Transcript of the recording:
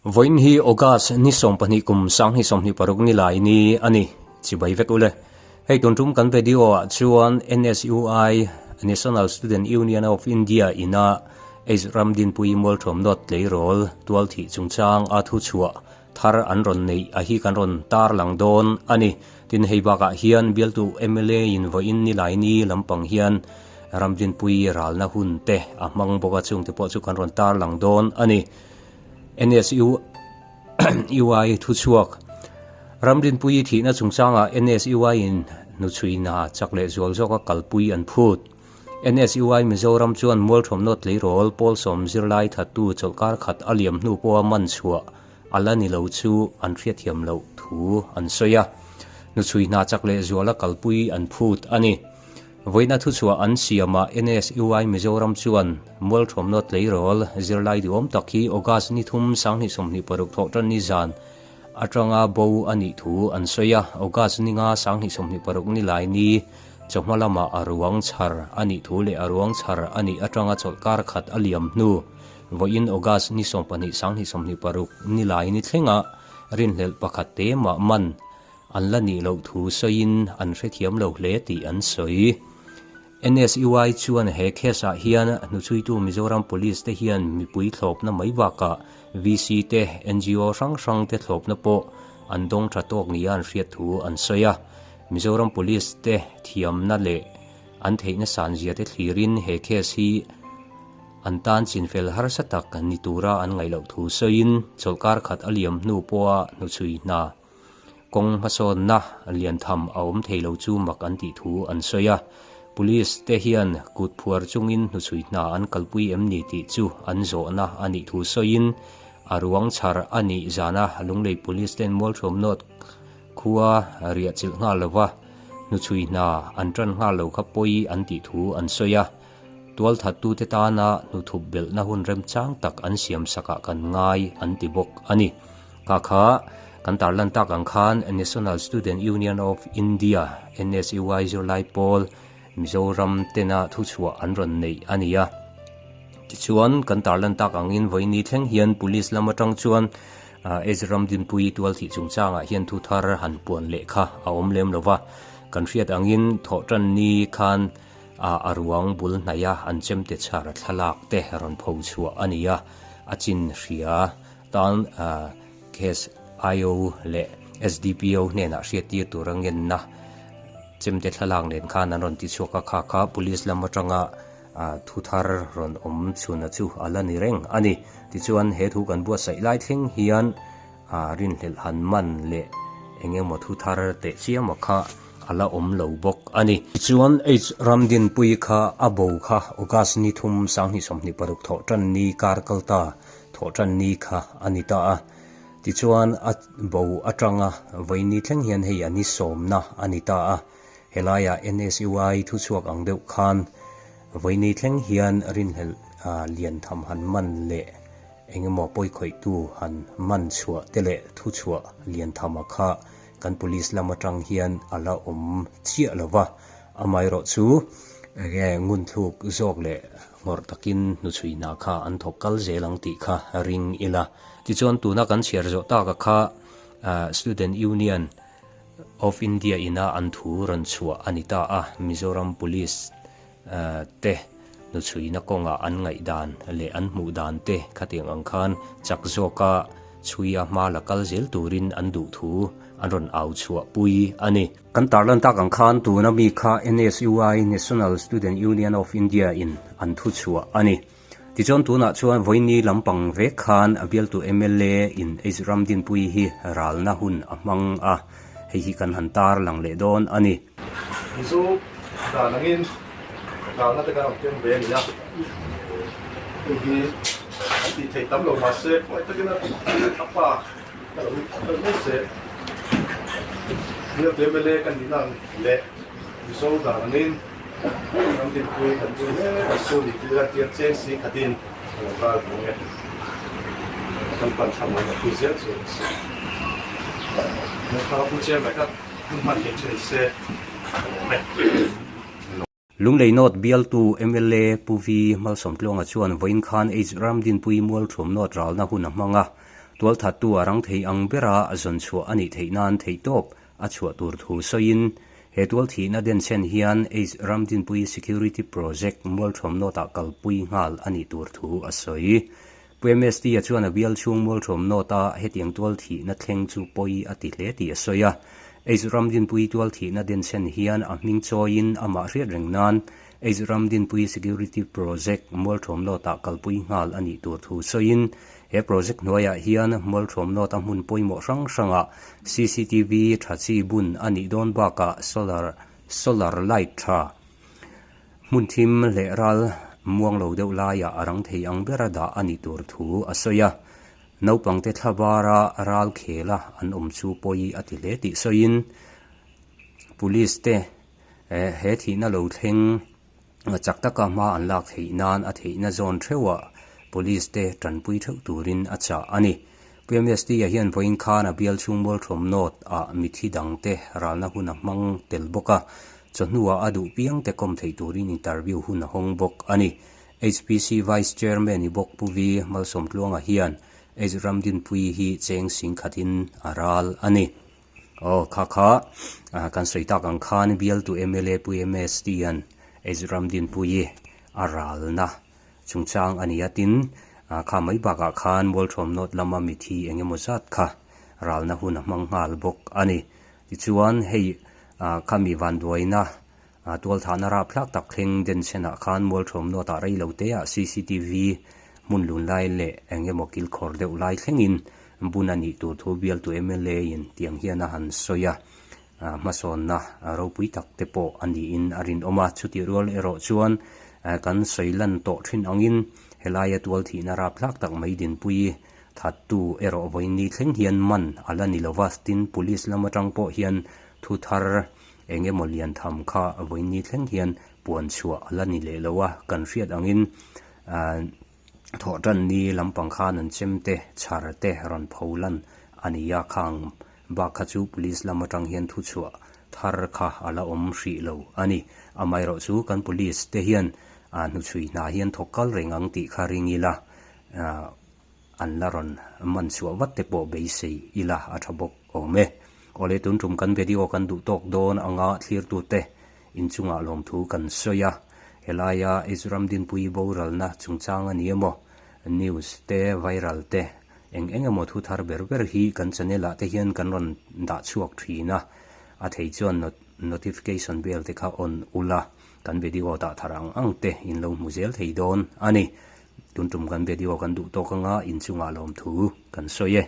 Vawiin hi August ni 12 kum 2026 ni lai ni a ni. Chibai vek ule. Hei tun tum kan video ah chuan NSUI, National Student Union of India, ina H Ramdinpui Mualthuam Nawt tleirawl tual thih chungchang a thu chhuah thar an rawn neih a hi kan rawn tar lang dawn a ni. Tin hei bakah hian bialtu mla in vawiin ni lai ni lampang hian Ramdinpui ralna hun te a hmang bawk a chungte pawh chu kan rawn tar lang dawn a ni. NSU UI thuchhuak Ramrinpuii thihna chungchangah NSUI in hnuchhuina chak leh zual zawka kalpui an phut. NSUI Mizoram chuan Mualthawmnaw tleirawl Pawlsawm zirlai thattu chawlhkar khat a liam hnu pawha man chhuah a la ni lo chu an hriatthiam loh thu an sawi a. Hnuchhuina chak leh zuala kalpui an phut a ni. Vawiina thuchhuah an siamah NSUI Mizoram chuan Mualthawmnaw tleirawl zirlai duhawm tak hi August ni thum 2026 thawhtan ni zan atanga bo a nih thu an sawi a. August ni nga 2026 ni lai ni chawhma lamah a ruang chhar a nih thu leh a ruang chhar a nih atanga chawlhkar khat a liam hnu vawiin August ni 12 2026 ni lai ni thlenga rinhlelh pakhat te mah man An la nih loh thu sawiin an hrethiam lo hle tih an sawi. NSUI chuan he case ah hian hnuchhuitu Mizoram Police te hian mipui thlawpna mai bakah VC te, NGO hrang hrang te thlawpna pawh an dawng tha tawk nia an hriat thu an sawi a. Mizoram Police te thiamna leh an theihna sanzia te thlirin he case hi an tan chinfel harsa tak ni tura an ngaih loh thu sawiin chawlhkar khat a liam hnu pawha hnuchhui hna Kawng hmasawnna liantham a awm thei lo chu mak an tih thu an sawi a. Police te hian kut phuar chungin hnuchhui hna an kalpui em ni tih chu an zawhna a nih thu sawiin a ruang chhar a nih zana Lunglei Police ten Mualthuam North khua riah chilh nghal lova hnuchhui hna an tan nghal lo kha pawi an tih thu an sawi a. Tualthattute tana hnuthup belhna hun remchang tak an siam sakah kan ngai an ti bawk a ni. Kha kha kan tarlan tak ang khan National Student Union of India, NSUI, zirlai pawl Mizoram tena thuchhuah an rawn neih a ni a. Tichuan kan tarlan tak angin vawiini thleng hian Police lam atang chuan Ezram Dinpui tualthih chungchangah hian thu thar han puan leh kha a awm lem lo va. Kan hriat angin thawhtanni khan a ruang bul hnaia an chemte chhar thlalak te rawn pho chhuah a ni a, a chin hria. Tan case IO leh SDPO hnenah hriattir tura ngenna chemte thlalak nen khan an rawn ti chhuak a, kha kha police lam atanga thu thar rawn awm chhuna chu a la ni reng a ni. Tichuan he thu kan buatsaih lai thleng hian rinhlelh han man leh eng emaw thu thar teh chiama kha a la awm lo bawk a ni. Tichuan H Ramdinpui kha a bo kha August ni thum 2026 thawh tan ni kar kal ta Thawhtan ni kha a ni ta a, tichuan a bo atanga vawiin ni thleng hian hei a ni sawmna a ni ta a, helaiah NSUI thuchhuak ang deuh khan vawiin ni thleng hian rinhlelh lian tham han man leh eng emaw pawikhawihtu han man chhuah te leh thuchhuah lian thama kha kan police lam atang hian a la awm chiah lo va, amaherawh chu enge ngunthluk zawk leh Ngawrh takin hnuchhuina kha an thawk kal zel ang tih kha ring ila. Tichuan tuna kan chhiar zawh taka kha Student Union of India ina an thu rawn chhuah a ni ta a, Mizoram Police te hnuchhuina kawnga an ngaihdan leh an hmuh dan te khatiang ang khan chak zawka chhuia hma la kal zel turin an duh thu an rawn au chhuah pui a ni. Kan tarlan tak ang khan tuna mi kha NSUI, National Student Union of India, in an thu chhuah a ni. Tichuan tunah chuan vawiini lampang vek khan a bialtu mla in H Ramdinpui hi ralna hun a hmang a, hei hi kan han tar lang leh dawn a ni. Mizo dan angin ralna te kan rawn keng ve a ni a, hei hi an tih theih tam lo mahse khawngaih takin a pa Ka lo kal mai se. Bialtu mla ka nihna ang leh Mizo dan angin ram dinpui kan pui hle mai su ni tih ila tiang cheng si khatin ka lo ral vung e. Kan pan thlam ang a pui zel chu a si. Lehkha pu chairman kha hun hman theih chu ni se ka lawm e. Lunglei North bialtu mla Pu V Malsawmtluanga chuan vawiin khan H Ramdinpui Mualthuam North ralna hun a hmang a. Tualthattu a rang thei ang bera zawn chhuah a nih theih nan theihtawp a chhuah tur thu sawiin, he tualthihna denchhen hian H Ramdinpui Security Project Mualṭhuam North-ah kalpui nghal a nih tur thu a sawi. Pu MST-a chuan a bial chhung Mualṭhuam North-a hetiang tualthihna thleng chu pawi a ti hle tih a sawi a. H Ramdinpui tualthihna denchhen hian a hming chawiin amah hriat reng nan H Ramdinpui Security Project Mualṭhuam North-ah kalpui nghal a nih tur thu sawiin, He project hnuaiah hian Mualṭhuam North-a hmun pawimawh hrang hrangah cctv tha chi bun a nih dawn bakah solar solar light tha hmun thim leh ral muang lo deuh laiah a rang thei ang bera dah a nih tur thu a sawi a. Naupangte thla bara ral khela an awm chu pawi a ti hle tih sawiin Police te he thihna lo thleng Chak taka hma an lak theih nan a theihna zawn theuhah Police te tanpui theuh turin a chah a ni. Pu MST-a hian vawiin khan a bial chhung Mualthawm North ah mithi dangte ralna hun a hmang tel bawk a, chawhnuah a duh piangte kawm theih turin interview hun a hawng bawk a ni. HPC Vice Chairman i bawk Pu V Malsawmtluanga hian H Ramdinpuii hi cheng singkhatin a ral a ni. Aw kha kha kan sawi tak ang khan bialtu mla Pu MST an Ezram Dinpuii a ralna chungchang a ni a, tin kha mai bakah khan Mualthawm North lama mithi eng emaw zat kha ralna hun a hmang nghal bawk a ni. Tichuan hei khami vanduaina Tualthahna rapthlak tak thleng Denchhenah khan Mualthawm North-ah rei lo teah cctv hmun lun lai leh eng emaw kilkhawr deuh lai thlengin bun a nih tur thu bialtu mla-in tiang hian a han sawi a, hmasawnna ropui tak te pawh a niin a rinawm a. Chutih rual erawh chuan kan sawi lan tawh thin angin helaia tualthihna rapthlak tak mai dinpui thattu erawh vawiin ni thleng hian man a la ni lo va, tin police lam atang pawh hian thu thar Eng emaw lian tham kha vawiin thleng hian puan chhuah a la ni leh lo a, kan hriat angin thawhtan ni lampang khan an chem te, chhar te rawn pho lan a ni a, khang bak kha chu police lam atang hian thuchhuah thar kha a la awm hrih lo a ni. Amaherawh chu kan police te hian hnuchhui hna hian thawk kal reng ang tih kha ring ila. An la rawn man chhuah vat te pawh beisei ila a tha bawk awm e. Awle tun tum kan video kan duh tawk dawn anga thlirtute inchungah lawmthu kan sawi a, helaia Israel Dinpui boralna chungchang a ni emaw, news te, viral te, eng eng emaw thu thar ber ber hi kan channel ah te hian kan rawn dah chhuak thin a, a thei chuan notification bell te kha on ula kan video dah thar ang ang te in lo hmu zel thei dawn a ni. Tun tum kan video kan duh tawk anga inchungah lawmthu kan sawi e.